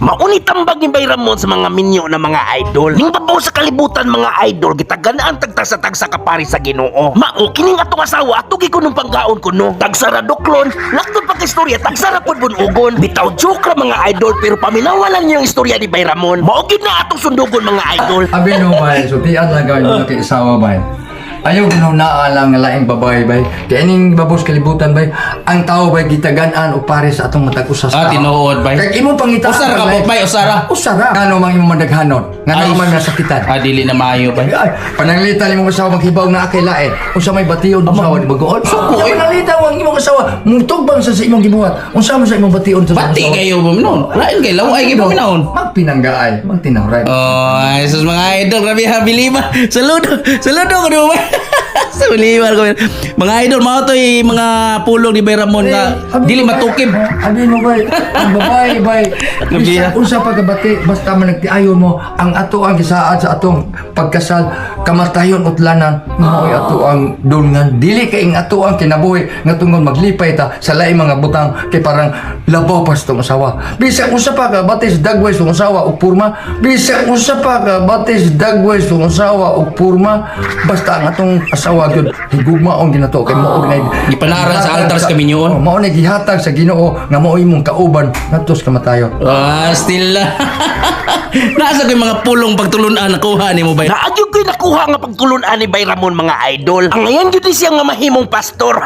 Mauni tambag ni Bay Ramon sa mga minyo na mga idol. Ning babaw sa kalibutan, mga idol, gitaganaan tagtagsa-tagsa ka pare sa Ginoo. Mao kining atong asawa ato gi kunong panggaon kuno. Tagsa ra duklon, laktod pa istorya, tagsa ra pud bunugon. Bitaw joke ra, mga idol, pero paminawalan niyo ang istorya ni Bay Ramon. Mao gid na atong sundugon, mga idol. Abi no bay, so tiyan lang gawin mo kay isawa bay. Ayaw kuno naa lang nga laing babae bay. Kay ining babos kalibutan bay, ang tao bay gitagan-an og pares sa atong matag usa sa Ah, tao. tinuod, bay. Kay imong pangitaan Usara ka po, bay, usara. Usara. Ngano mang imong madaghanon? Ngano Ay. man masakitan? Ah, dili na maayo bay. Ay, pananglitan imong asawa maghibaw na akay lain. Unsa may bation asawa ni bagoon? Suko. Pananglitan ang imong asawa mutubang sa imong gibuhat. Unsa man sa imong bation sa Bati asawa? kayo mo noon. Lain kay law ay kayo paminahon. Magpinanggaay, magtinawray. Oh, Jesus, mga idol, grabe ha, biliba. Saludo, saludo ko di ba? Sa biliba ko. Mga idol, mao to'y mga pulong ni Bay Ramon nga Eh, dili matukib. Abi mo bay, ang babae bay. Grabe, Bisa unsa pa kabati basta man nagtiayon mo ang ato ang gisaad sa atong pagkasal, kamatayon utlanan mao'y ato ang dulngan. Dili kay ang ato ang kinabuhi nga tungod maglipay ta sa laing mga butang kay parang labaw pa sa tong asawa. Bisag unsa pa kabati sa dagway sa tong asawa ug porma, bisag unsa pa kabati sa dagway sa tong asawa ug porma, basta ang atong asawa gyud higugmaon ginato kay mao na Gipanaran sa altar sa kaminyoon. Oh, mao na gihatag sa Ginoo nga mao imong kauban ngadto sa kamatayon. Ah, still la. Nasa ko'y mga pulong pagtulunan nakuha ni mo bay. Naadyo ko'y nakuha nga pagtulunan ni Bay Ramon, mga idol. Ang ngayon gyud ni siya nga mahimong pastor.